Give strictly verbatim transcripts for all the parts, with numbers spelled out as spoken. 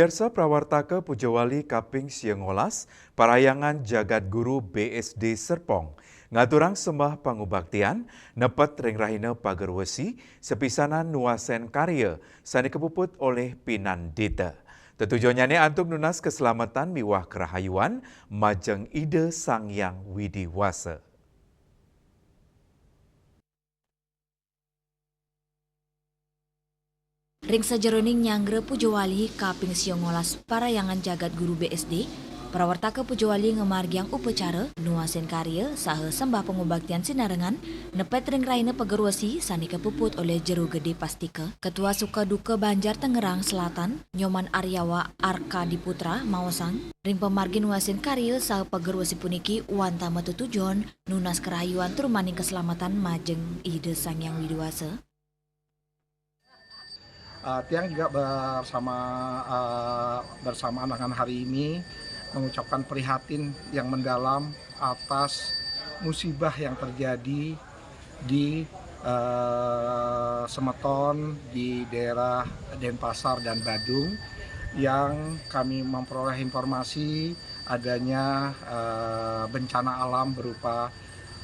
Pamiarsa, prawartaka Pujawali kaping siangolas, Parahyangan Jagat Guru B S D Serpong, ngaturang sembah pangubaktian nepet ring rahina Pagerwesi, sapisanan nuasen karya sane kapuput olih pinandita. Tetujonnyane antuk nunas kaslametan miwah karahayuan majeng Ida Sang Hyang Widi Wasa. Ring sajeroning nyanggra Pujawali kaping siangolas Parahyangan Jagat Guru B S D, prawartaka Pujawali ngamargiang upacara nuasin karya saha sembah pangubaktian sinarengan nepet ring rahina Pagerwesi sane kapuput olih Jero Gede Pastika. Ketua Suka Duka Banjar Tangerang Selatan, Nyoman Aryawa Arkadiputra, maosang, ring pamargin nuasin karya saha Pagerwesi puniki wantah matetujon nunas karahayuan tur maning kaslametan majeng Ida Sang Hyang Widi Wasa. Eh, tiang juga bersama, eh, bersamaan dengan hari ini mengucapkan prihatin yang mendalam atas musibah yang terjadi di, eh, semeton di daerah Denpasar dan Badung, yang kami memperoleh informasi adanya, eh, bencana alam berupa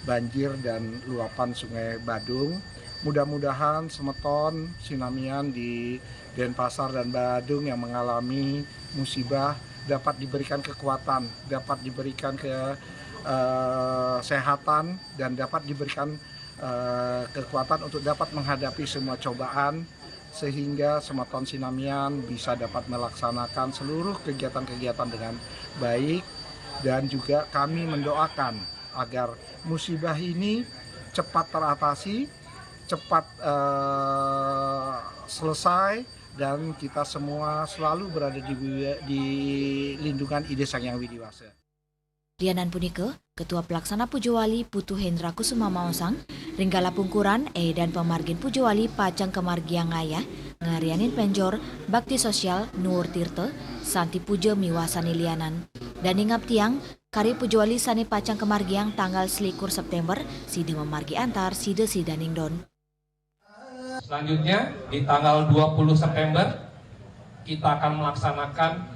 banjir dan luapan Sungai Badung. Mudah-mudahan semeton sinamian di Denpasar dan Badung yang mengalami musibah dapat diberikan kekuatan, dapat diberikan ke, eh, kesehatan, dan dapat diberikan, eh, kekuatan untuk dapat menghadapi semua cobaan, sehingga semeton sinamian bisa dapat melaksanakan seluruh kegiatan-kegiatan dengan baik, dan juga kami mendoakan agar musibah ini cepat teratasi, cepat, eh, selesai, dan kita semua selalu berada di, di lindungan Ida Sang Hyang Widi Wasa. Lianan punika, Ketua Pelaksana Pujawali Putu Hendra Kusuma maosang, ring galah pungkuran, edan pamargin Pujawali pacang kamargiang ngayah, ngarianin penjor, bakti sosial, nuur tirta, santi puja miwah sane lianan. Dane ngabdiang, karya Pujawali sane pacang kamargiang tanggal selikur September, sida mamargi antar sida-sidaning don. Selanjutnya, di tanggal dua puluh September, kita akan melaksanakan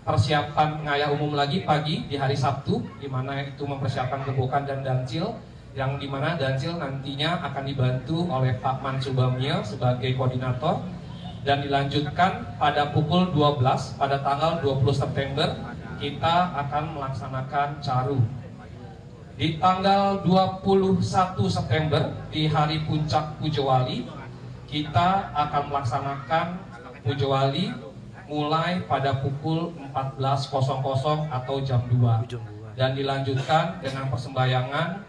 persiapan ngayah umum lagi pagi di hari Sabtu, di mana itu mempersiapkan gebokan dan dancil, yang di mana dancil nantinya akan dibantu oleh Pak Man Subamia sebagai koordinator, dan dilanjutkan pada pukul dua belas pada tanggal dua puluh September, kita akan melaksanakan caru. Di tanggal dua puluh satu September, di hari puncak Pujawali, kita akan melaksanakan Pujawali mulai pada pukul empat belas kosong kosong atau jam dua, dan dilanjutkan dengan persembahyangan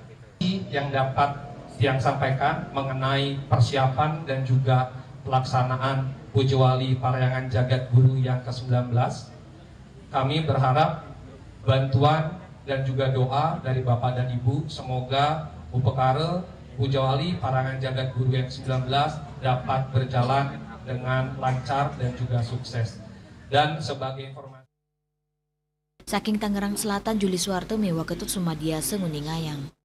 yang dapat yang sampaikan mengenai persiapan dan juga pelaksanaan Pujawali Parahyangan Jagat Guru yang kesembilan belas. Kami berharap bantuan dan juga doa dari Bapak dan Ibu, semoga upakara Pujawali Parahyangan Jagat Guru yang kesembilan belas dapat berjalan dengan lancar dan juga sukses. Dan sebagai informasi. Saking Tangerang Selatan, Juli Suwarto miwah Ketut Sumadiasa nguningayang.